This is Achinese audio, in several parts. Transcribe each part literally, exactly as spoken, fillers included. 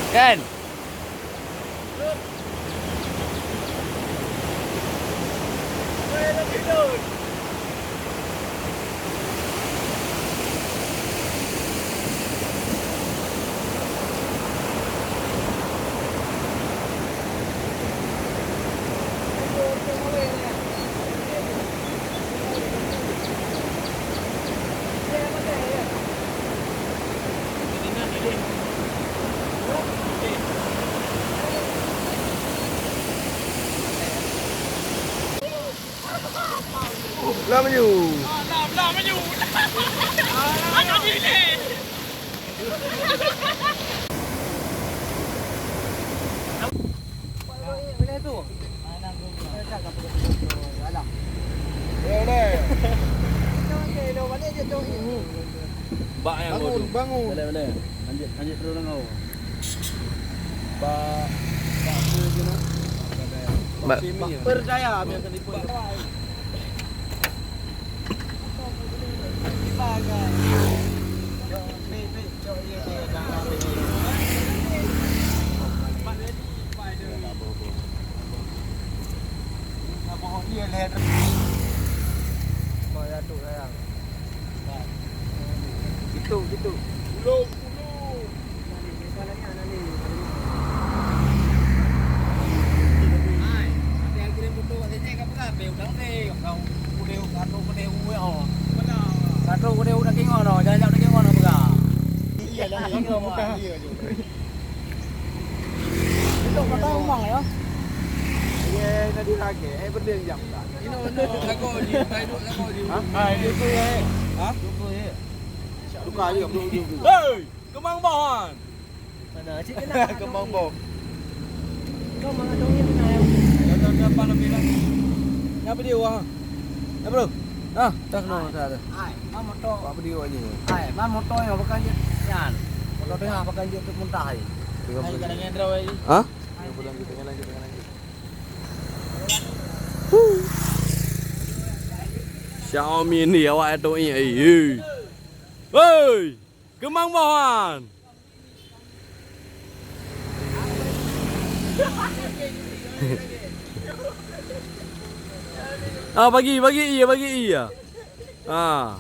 Kan? Lah meunyoe. Lah, lah meunyoe. Anak bini. Bak nyang bangun, tu. Bangun. Boleh, boleh. Lanjut, lanjut terus dengan kau. Bak, bak apa je nak? Bak, bak sini ya? Bak perdaya biasa. Itu, itu. Itu kata umang ya. Iya, tadi lagi. Eh, benda jam tak? Ini mana? Lagu ni, lagu ni. Ha? Ha, itu tu ya. Ha? Itu tu ya. Buka je, buka je. Hei! Keumang boh nyan. Mana? Cik kena. Keumang boh. Kau mana dong ni kena ya? Dah, dah, dah, apa lebih lah? Apa dia, wah? Ya, bro. Ah, dah kena, dah, dah. Hai, ma moto. Apa dia, wah, ni? Hai, ma moto yang bukan je. Yan. Moto tengah bukan je untuk muntah ni. Hai, kadang yang draw ni. Ha? Hai. Lanjut, lanjut, lanjut, lanjut. Xiaomi ni awak tu, eh, eh. Hei! Keumang boh nyan. Ah, bagi, bagi iya, bagi iya. Ah.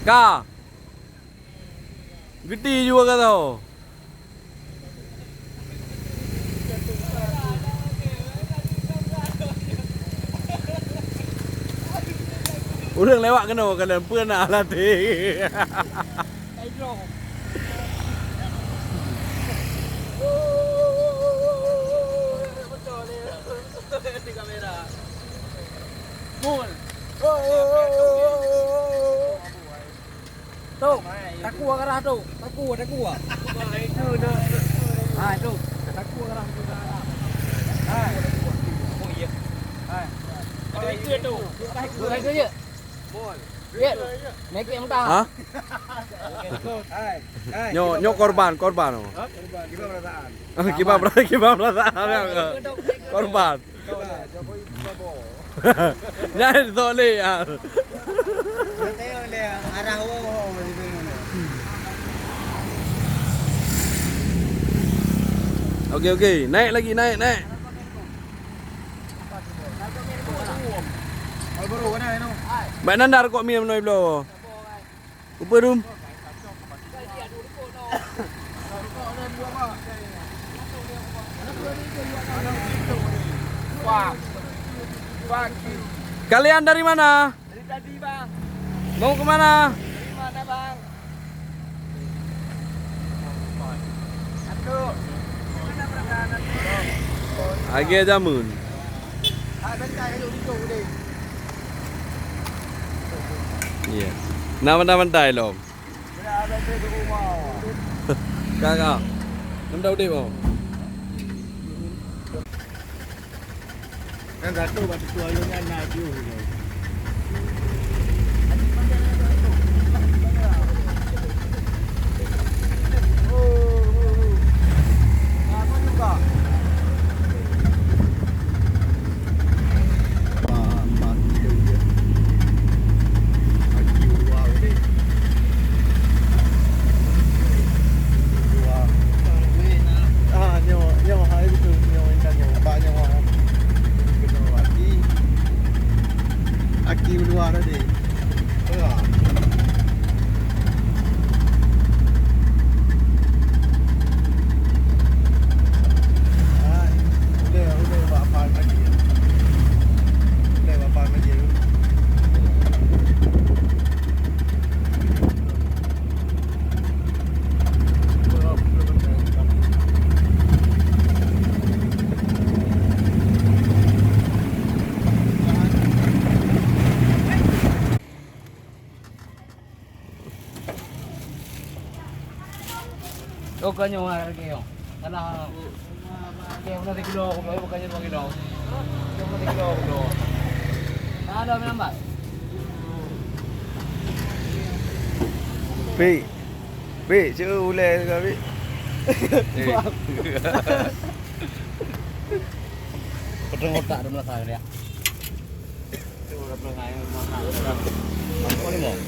Ka. Geuti jua ka tho. Ureueng lewat keunoe kalon peue na latih. Mul. Tu, takue garah tu. Takue, takue. Ha, tu. Takue garah tu. Ha. Oh, iya. Ha. Ada itu tu. Bukan itu je. Ya. Naik yang mudah. Ha? Hai. Hai. Nyo, nyo korban, korban. Ha? Korban. Kiban perasaan. Kiban perasaan, kiban perasaan. Korban. Nyan soleh ah. Okey, okey, naik lagi, naik, naik. Baik nanda rukok mi meunoe bloe. Upeue dum? Kalian dari mana? Dari tadi, Bang. Mau ke mana? Dari mana, Bang? Aduh. Lagèe jameun. Iya. Nah, bantai-bantai lom. Ka, ka. Nam dah udép, oh. Kan satu bak tutu ayun nyan na jiôh. Yo, ka nyoe harga nyoe. Tanah. Oke, udah tiga kilo, bukan, bukan dua kilo. Cuma tiga kilo. Ada menambah. Pi. Pi, cuba ulai juga, Pi. Eh. Potong otak dalam belakang dia. Itu udah belakang, ya. Apa ni, Bang?